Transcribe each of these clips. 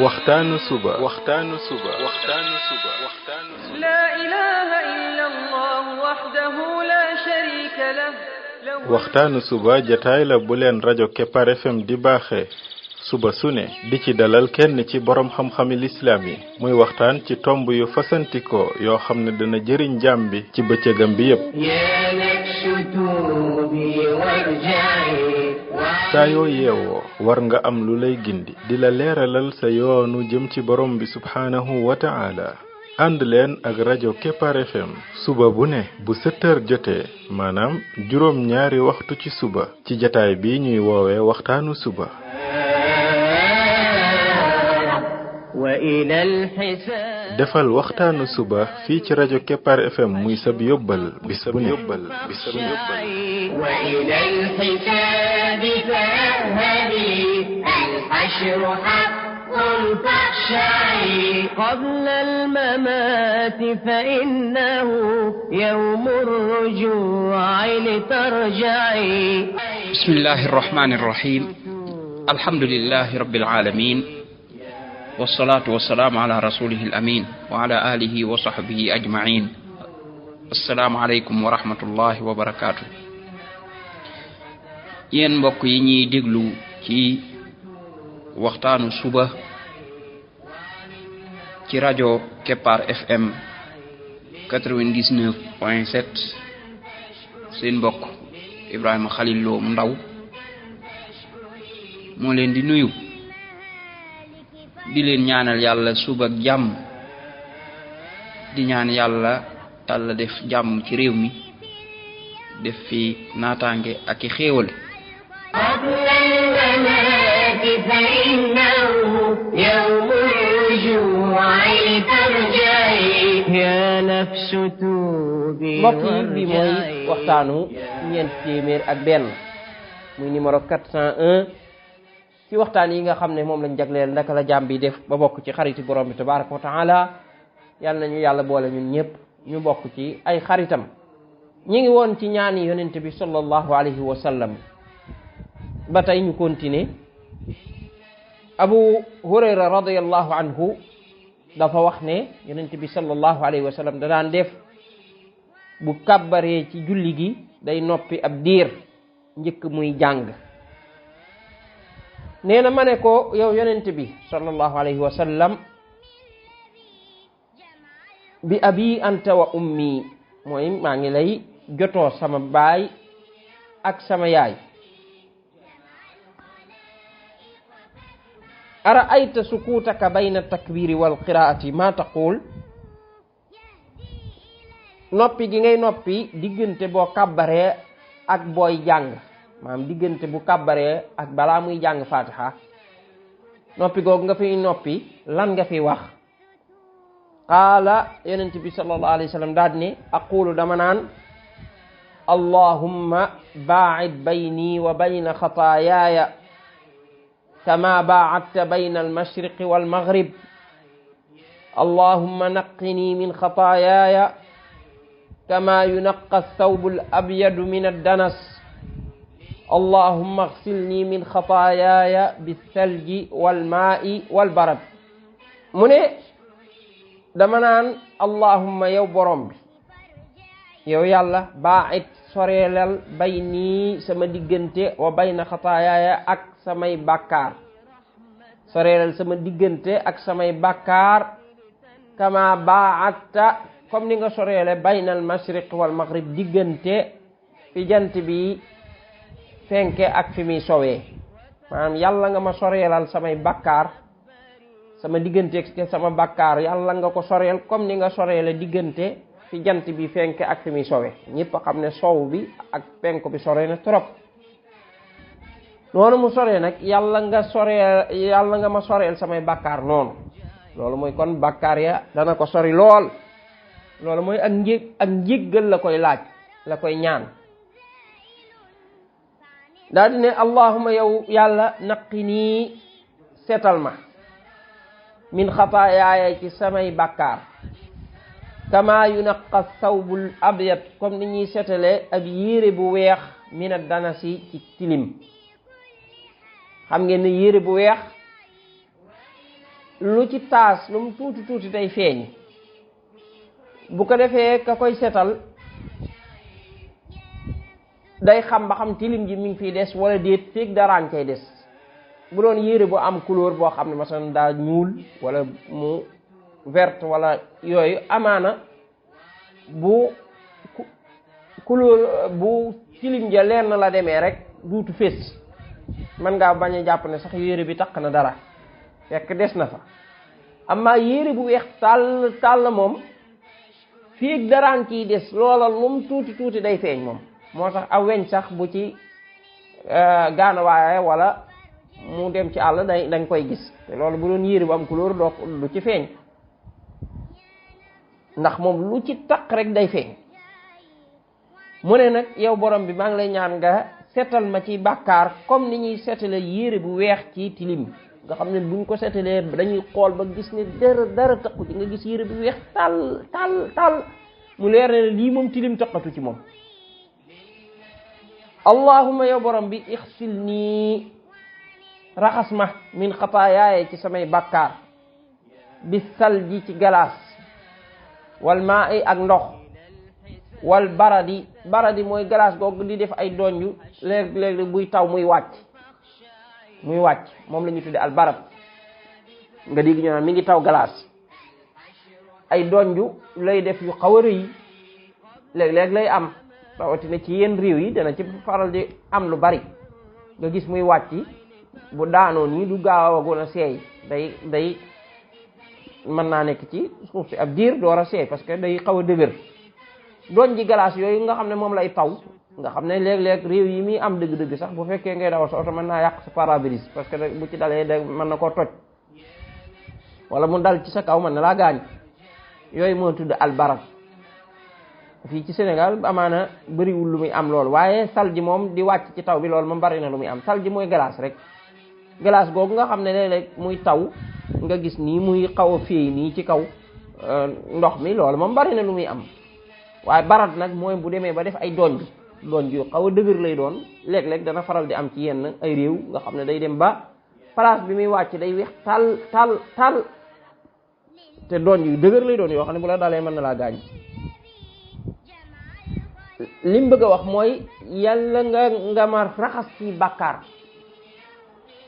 waxtaanu suba لا إله إلا الله وحده لا شريك له waxtaanu suba jataay la bu leen rajo Kepar FM di baaxee suba su ne di ci dalal kenn ci borom xam-xami lislaam yi muy waxtaan ci tomb yu fasantikoo yoo xam ne dana jëriñ jaam bi ci bëccëgam bi yépp saa yoo yeewoo war nga am lu lay gindi di la leeralal sa yoonu jëm ci borom bi subhaanahu wa ta'ala ànd leen ak rajo Kepar FM suba bu ne bu 7h jotee maanaam juróom ñaari waxtu ci suba ci jataay bi ñuy woowee waxtaanu suba defal waxtaanu suba fii ci rajo Kepar FM muy sab yóbbal bis bu ne قبل الممات فإنه يوم الرجوع لترجعي بسم الله الرحمن الرحيم الحمد لله رب العالمين والصلاة والسلام على رسوله الأمين وعلى آله وصحبه أجمعين السلام عليكم ورحمة الله وبركاته yéen mbokk yi ñuy déglu ci waxtaanu suba ci rajo Kepar FM 99.7 seen mbokk Ibrahima Khalil Lo mu ndaw moo leen di nuyu di leen ñaanal yàlla suba ak jàmm di ñaan yàlla def jàmm ci réew mi def fi naataange ak i xéewal mbokk yi bi mooy waxtaanu ñeent téeméer ak benn muy numéro 401 ci waxtaan yi nga xam ne moom lañ jagleel naka la jaam bi def ba bokk ci xariti borom bi tabaraka wa taala yàlla nañu yàlla boole ñun ñëpp ñu bokk ci ay xaritam ñi ngi woon ci ñaani yonent bi sallallahu alayhi wa sallam ba tey ñu continuer Abu Hurayra radiyallahu anhu dafa wax ne yonent bi sallallahu alayhi wa sallam da daan def bu kàbbaree ci julli gi day noppi ab diir njëkk muy jàng nee na ma ne ko yow yonent bi sallallahu alayhi wa sallam bi abi anta wa ummi mooy maa ngi lay jotoo sama baay ak sama yaay ara ayta sukutaka bayna takbiri wal qiraati ma taqul noppi gi ngay noppi diggante boo kàbbaree ak booy jàng maanaam diggante bu kàbbaree ak balaa muy jàng fatiha noppi googu nga fiy noppi lan nga fi wax qaala yonent bi sallallahu alayhi wa sallam daal ne aqulu dama naan allahumma baa'id bayni wa bayna xataayaaya kama baa'adta bayna almashriqi walmaghrib allahumma naqqini min xataayaaya kama yunaqqa athawbu alabyadu min addanas allahumma ighsilni min xataayaaya bithalji walmaa'i walbarad mu ne dama naan allahumma yow borom bi yow yàlla baa'id soreelal bayni sama diggante wa bayna xataayaaya ak samay bàkkaar soreelal sama diggante ak samay bàkkaar kama baa'adta comme ni nga soreele bayna al mashriq wal maghrib diggante fi jant bi fenke ak fi muy sowee maanaam yàlla nga ma soreelal samay bàkkaar sama diggante ak sama bàkkaar yàlla nga ko soreel comme ni nga soreele diggante fi jant bi fenke ak fi muy sowe ñëpp xam ne sow bi ak penk bi sore na trop noonu mu soree nag yàlla nga ma soreel samay bàkkaar noonu loolu mooy kon bàkkaar ya dana ko sori lool loolu mooy ak njéggal la koy laaj la koy ñaan daal di ne allahumma yow yàlla naqini seetal ma min xataayaaya ci samay bàkkaar kama yunaqqa thawbul abyad comme ni ñuy setale ab yére bu weex min ad-danasi ci tilim xam ngeen ne yére bu weex lu ci taas lu mu tuuti tuuti day feeñ bu ko defee ka koy setal day xam ba xam tilim ji mi ngi fiy des wala déet feeg daraan cay des bu doon yére bu am couleur boo xam ne masalan daa ñuul wala mu verte wala yooyu amaana bu couleur bu tilim ja leer na la demee rek duutu fés mën ngaa bañ a jàpp ne sax yére bi taq na dara fekk des na fa amma yére bu weex tàll tàll moom fii daraan ciy des loola lum tuuti tuuti day feeñ moom moo tax aw weñ sax bu ci gaana waaye wala mu dem ci àll dañ koy gis te loolu bu doon yére bu am couleur du ci feeñ ndax moom lu ci taq rek day feeñ mu ne nag yow borom bi maa ngi lay ñaan nga setal ma ci bàkkaar comme ni ñuy setale yére bu weex ci tilim nga xam ne buñ ko setalee dañuy xool ba gis ne dara taqu ci nga gis yére bu weex tal mu leer ne lii moom tilim taqatu ci moom allahumma yow borom bi ixsil nii raxas ma min xataayaaye ci samay bàkkaar bi salji ci galaas wal maa ay ak ndox wal baradi mooy galaas googu di def ay donju léeg-léeg buy taw muy wàcc moom la ñu tudde al barad nga dégg ñu naan mi ngi taw galaas ay donju lay def yu xaw a rëy léeg-léeg lay am rawatina ci yenn réew yi dana ci faral di am lu bari nga gis muy wàcc bu daanoo nii du gaaw a gën a seey day mën naa nekk ci suuf si ab diir door a seey parce que day xaw a dëgër doon ji glace yooyu nga xam ne moom lay taw nga xam ne léeg-léeg réew yi muy am dëgg-dëgg sax bu fekkee ngay dawal sa oto mën naa yàq sa pare-brise parce que bu ci dalee mën na koo toj wala mu dal ci sa kaw mën na laa gaañ yooyu moo tudd albarat fii ci Sénégal amaana bëriwul lu muy am loolu waaye salji moom di wàcc ci taw bi loolu moom bari na lu muy am salji mooy glace rek glace googu nga xam ne léeg-léeg muy taw nga gis nii muy xaw a féey nii ci kaw ndox mi loolu moom bari na lu muy am waaye barat nag mooy bu demee ba def ay donj yu xaw a dëgër lay doon léeg-léeg dana faral di am ci yenn ay réew nga xam ne day dem ba place bi muy wàcc day weex tal te donj yu dëgër lay doon yoo xam ne bu la dalee mën na laa gaañ lim bëgg a wax mooy yàlla nga ma raxas ci bàkkaar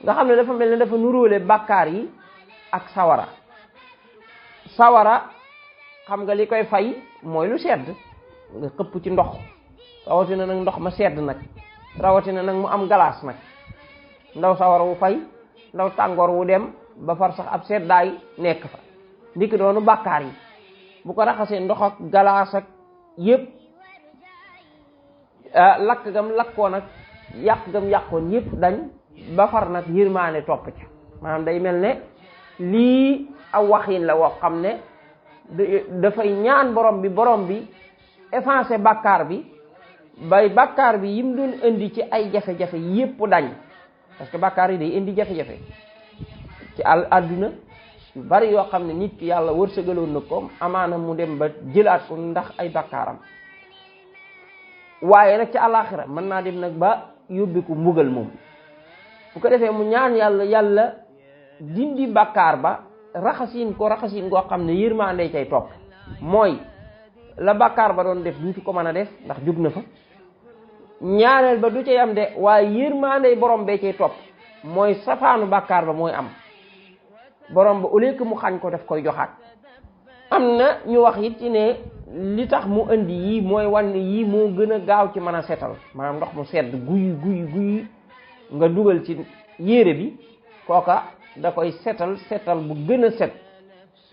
nga xam ne dafa mel ne dafa nuróole bàkkaar yi ak sawara xam nga li koy fay mooy lu sedd nga xëpp ci ndox rawatina nag ndox ma sedd nag rawatina nag mu am galaas nag ndaw sawara wu fay ndaw tàngoor wu dem ba far sax ab seddaay nekk fa ndiki doonu bàkkaar yi bu ko raxasee ndox ak galaas ak yépp lakk gam lakkoon ak yàq gam yàqoon yépp dañ ba far nag yërmaane topp ca maanaam day mel ne lii aw waxin la woo xam ne dafay ñaan borom bi effacé bàkkaar bi bay bàkkaar bi yim doon indi ci ay jafe-jafe yépp dañ parce que bàkkaar yi day indi jafe-jafe ci àdduna yu bari yoo xam ne nit ki yàlla wërsëgaloon na ko amaana mu dem ba jëlaat ko ndax ay bàkkaaram waaye nag ci àllaaxira mën naa dem nag ba yóbbi ko mbugal moom bu ko defee mu ñaan yàlla dindi bàkkaar ba raxasin goo xam ne yërmande cay topp mooy la bàkkaar ba doon def duutu ko mën a def ndax jug na fa ñaareel ba du cay am de waaye yërmande borom bee cay topp mooy safaanu bàkkaar ba mooy am borom ba au lieu que mu xañ ko def koy joxaat am na ñu wax it ci ne li tax mu indi yii mooy wan yii moo gën a gaaw ci mën a setal maanaam ndox mu sedd guy nga dugal ci yére bi kooka da koy setal bu gën a set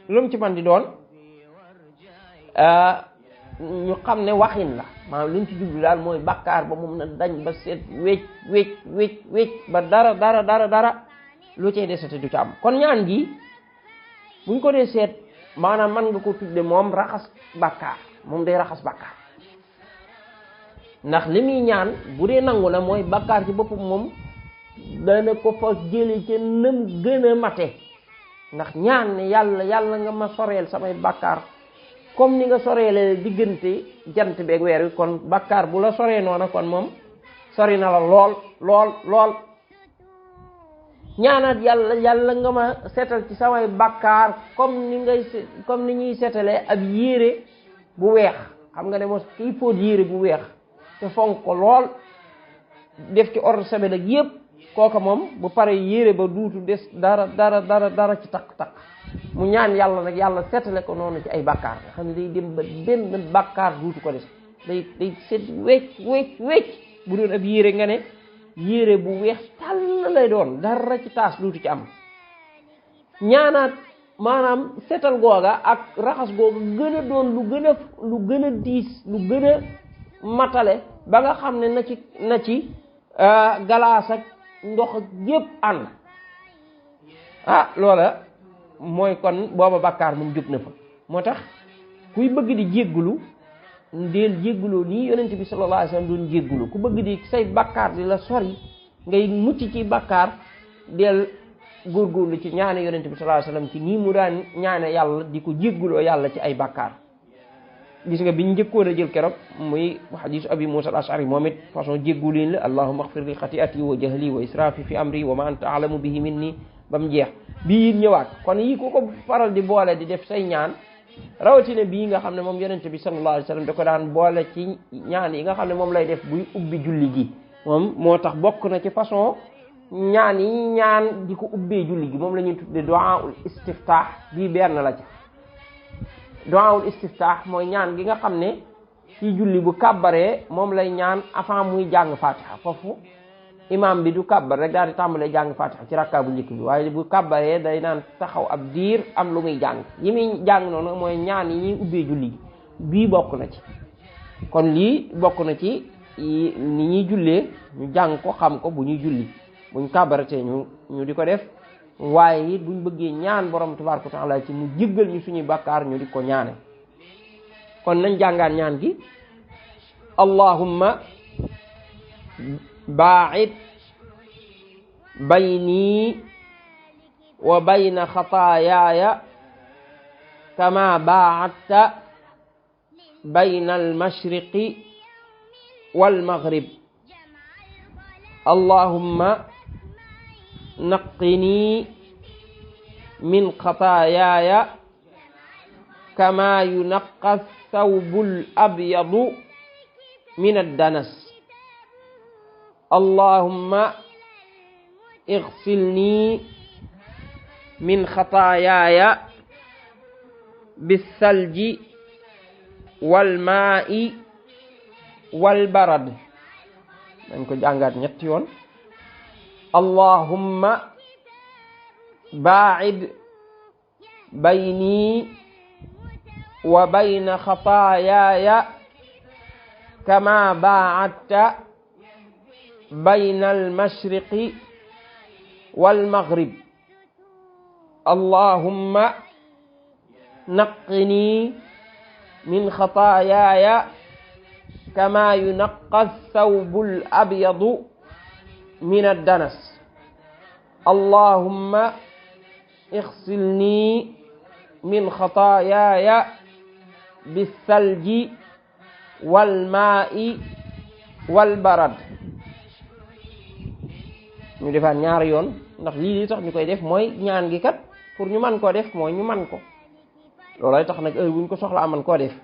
lu mu ci man di doon ñu xam ne waxin la maanaam li ñu ci jublu daal mooy bàkkaar ba moom na dañ ba set wecc ba dara lu cay desete du ci am kon ñaan gi buñ ko dee seet maanaam man nga ko tudde moom raxas bàkkaar moom day raxas bàkkaar ndax li muy ñaan bu dee nangu na mooy bàkkaar ci boppam moom dana ko fa jële ca nam gën a mate ndax ñaan ne yàlla nga ma soreel samay bàkkaar comme ni nga soreele diggante jant beeg weer wi kon bàkkaar bu la soree noona kon moom sori na la lool ñaanaat yàlla nga ma seetal ci samay bàkkaar comme ni ñuy seetalee ab yére bu weex. xam nga ne mos kii fóot yére bu weex te fonk ko lool def ci ordre sabel ak yëpp kooka moom bu pare yére ba duutu des dara ci takk mu ñaan yàlla nag yàlla seetale ko noonu ci ay bàkkaar nga xam ne day dem ba benn bàkkaar duutu ko des day set wecc bu doon ab yére nga ne yére bu weex tàll lay doon dara ci taas duutu ci am. ñaanaat maanaam seetal googa ak raxas googa gën a doon lu gën a diis lu gën a matale ba nga xam ne na ci galaas ak ndox ak yépp ànd loola mooy kon booba bàkkaar moom jóg na fa. moo tax kuy bëgg di jéggulu ndeel jégguloo nii yonent bi sallallahu alayhi wasallam doon jéggulu ku bëgg di say bàkkaar di la sori ngay mucc ci bàkkaar del góorgóorlu ci ñaane yonent bi sallallahu alayhi wasallam ci nii mu daan ñaane yàlla di ko jégguloo yàlla ci ay bàkkaar. gis nga biñ njëkkoon a jël keroog muy hadith abi Musa al-Ash'ari moom it façon jéggulin la allahumma ighfir li khati'ati wa jahli wa israfi fi amri wa ma anta a'lamu bihi minni ba mu jeex. bii ñëwaat kon yii ku ko faral di boole di def say ñaan rawatina bii nga xam ne moom yonent bi sallallahu alayhi wasallam da ko daan boole ci ñaan yi nga xam ne moom lay def buy ubbi julli gi moom moo tax bokk na ci façon ñaan yi ñaan di ko ubbee julli gi moom la ñuy tudde du'aul istiftah bii benn la ci. du'aul istiftah mooy ñaan gi nga xam ne ci julli bu kàbbaree moom lay ñaan avant muy jàng fatiha. foofu imam bi du kàbbar rek daal di tàmbalee jàng fatiha ci rakka bu njëkk bi waaye bu kàbbaree day naan taxaw ab diir am lu muy jàng yi muy jàng noonu mooy ñaan yi ñuy ubbee julli gi bii bokk na ci. kon lii bokk na ci ni ñuy jullee ñu jàng ko xam ko bu ñuy julli buñ kàbbaratee ñu di ko def waaye it buñ bëggee ñaan borom tabaaraka wa taala ci mu jéggal ñu suñuy bàkkaar ñu di ko ñaane. kon nañ jàngaan ñaan gi allahumma baa'id bayni wa bayna xataayaaya kama baa'adta bayna al-mashriqi wal maghrib allahumma naqqini min xataayaaya kama yunaqqa ath-thawbu al-abyadu min ad-danas allahumma اغسلني من خطاياي بالثلج والماء والبرد نكو جانغات ñetti yoon اللهم باعد بيني وبين خطاياي كما باعدت بين المشرق والمغرب اللهم نقني من خطاياي كما ينقى الثوب الأبيض من الدنس اللهم اغسلني من خطاياي بالثلج والماء والبرد ñu defaat ñaari yoon ndax lii tax ñu koy def mooy ñaan gi kat pour ñu man koo def mooy ñu man ko loolay tax nag heure buñ ko soxla aman koo def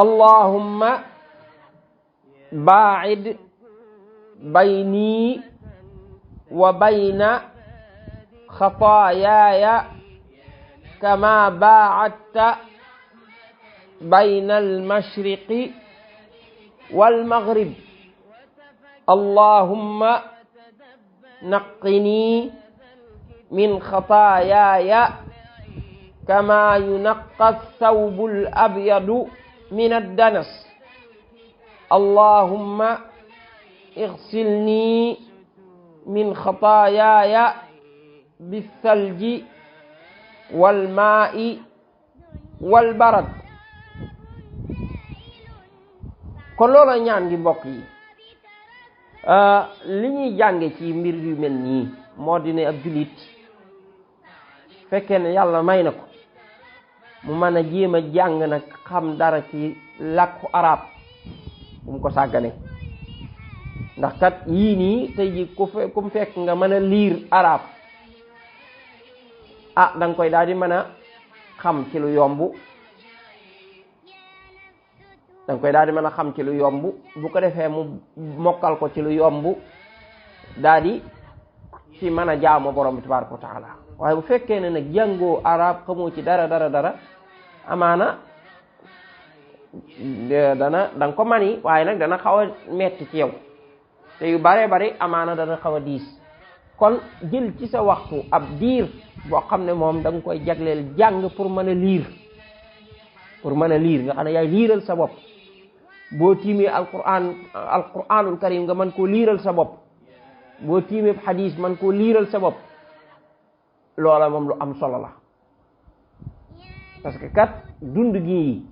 allahumma baa'id bayni wa bayna xataayaaya kama baa'adta bayna al-mashriqi wal maghrib allahumma نقني من خطاياي كما ينقى الثوب الأبيض من الدنس اللهم اغسلني من خطاياي بالثلج والماء والبرد kon loolu ñaan gi mbokk yi li ñuy jànge ci mbir yu mel nii moo di ne ab jullit fekkee ne yàlla may na ko mu mën a jéem a jàng nag xam dara ci làkku arab bu mu ko sàggane ndax kat yii nii tey ji ku mu fekk nga mën a liir arab da nga koy daal di mën a xam ci lu yomb da nga koy daal di mën a xam ci lu yomb bu ko defee mu mokkal ko ci lu yomb daal di ci mën a jaamu borom bi tabaraka wa taala waaye bu fekkee ne nag jàngoo arab xamoo ci dara amaana da nga ko mani waaye nag dana xaw a metti ci yow te yu bare amaana dana xaw a diis kon jël ci sa waxtu ab diir boo xam ne moom da nga koy jagleel jàng pour mën a liir nga xam ne yaay liiral sa bopp boo tiimee alquranul karim nga mën koo liiral sa bopp boo tiimee xadis mën koo liiral sa bopp loola moom lu am solo la parce que kat dund gi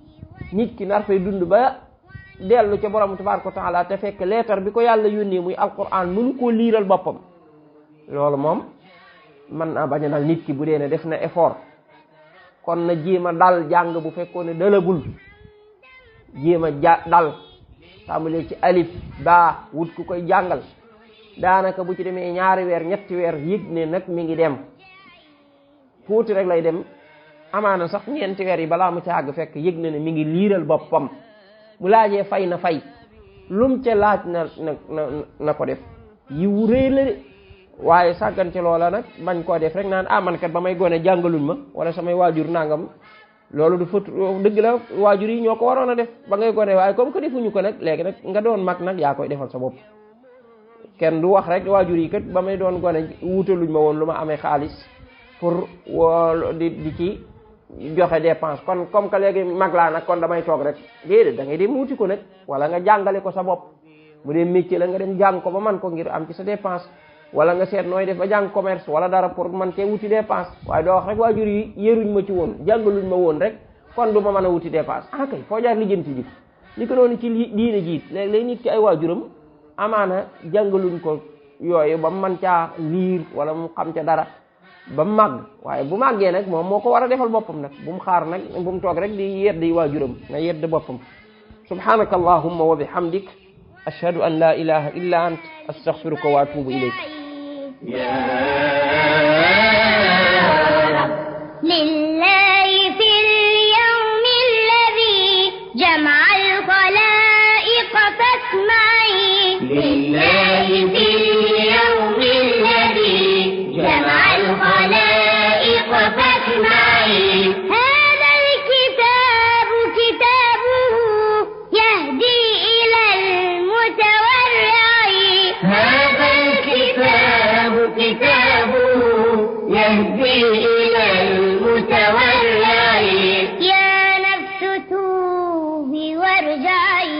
nit ki nar fay dund ba dellu ca borom tabaraka wa taala te fekk leetar bi ko yàlla yónnee muy alquran mënu koo liiral boppam loolu moom mën naa bañ a dal nit ki bu dee ne def na effort kon na jéem a dal jàng bu fekkoon ne dalagul jéem a dal tàmbalee ci alif baa wut ku koy jàngal daanaka bu ci demee 2 weer 3 weer yëg ne nag mi ngi dem tuuti rek lay dem amaana sax 4 weer yi balaa mu ca àgg fekk yëg na ne mi ngi liiral boppam bu laajee fay na fay lum ca laaj na ko def yi wu rëy la de waaye sàggan ci loola nag bañ koo def rek naan man kat ba may gone jàngaluñ ma wala samay waajur nangam loolu du fët dëgg la waajur yi ñoo ko waroon a def ba ngay gone waaye comme que defuñu ko nag léegi nag nga doon mag nag yaa koy defal sa bopp kenn du wax rek waajur yi kat ba may doon gone wutaluñ ma woon lu ma amee xaalis pour di ci joxe dépense kon comme que léegi mag laa nag kon damay toog rek déedéet da ngay dem wuti ko nag wala nga jàngale ko sa bopp bu dee métier la nga dem jàng ko ba man ko ngir am ci sa dépense wala nga seet nooy def ba jàng commerce wala dara pour man cee wuti dépense waaye doo wax rek waajur yi yéruñ ma ci woon jàngaluñ ma woon rek kon du ma mën a wuti dépense kay foo jaar lijjanti ji li ko noonu ci diine jiit léeg-léeg nit ki ay waajuram amaana jàngaluñ ko yooyu ba man caa liir wala mu xam ca dara ba màgg waaye bu màggee nag moom moo ko war a defal boppam nag bu mu xaar nag bu mu toog rek di yedd yi waajuram na yedd boppam subhanaka allahumma wa bihamdik ashhadu an la ilaha illa ant astaghfiruka wa atubu ilayk لله في اليوم الذي جمع الخلائق فاسمعي لله في اليوم الذي جمع الخلائق فاسمعي هذا الكتاب كتابه يهدي إلى المتورع هذا الكتاب كتابه يهدي إلى المتورع يا نفس توبي وارجعي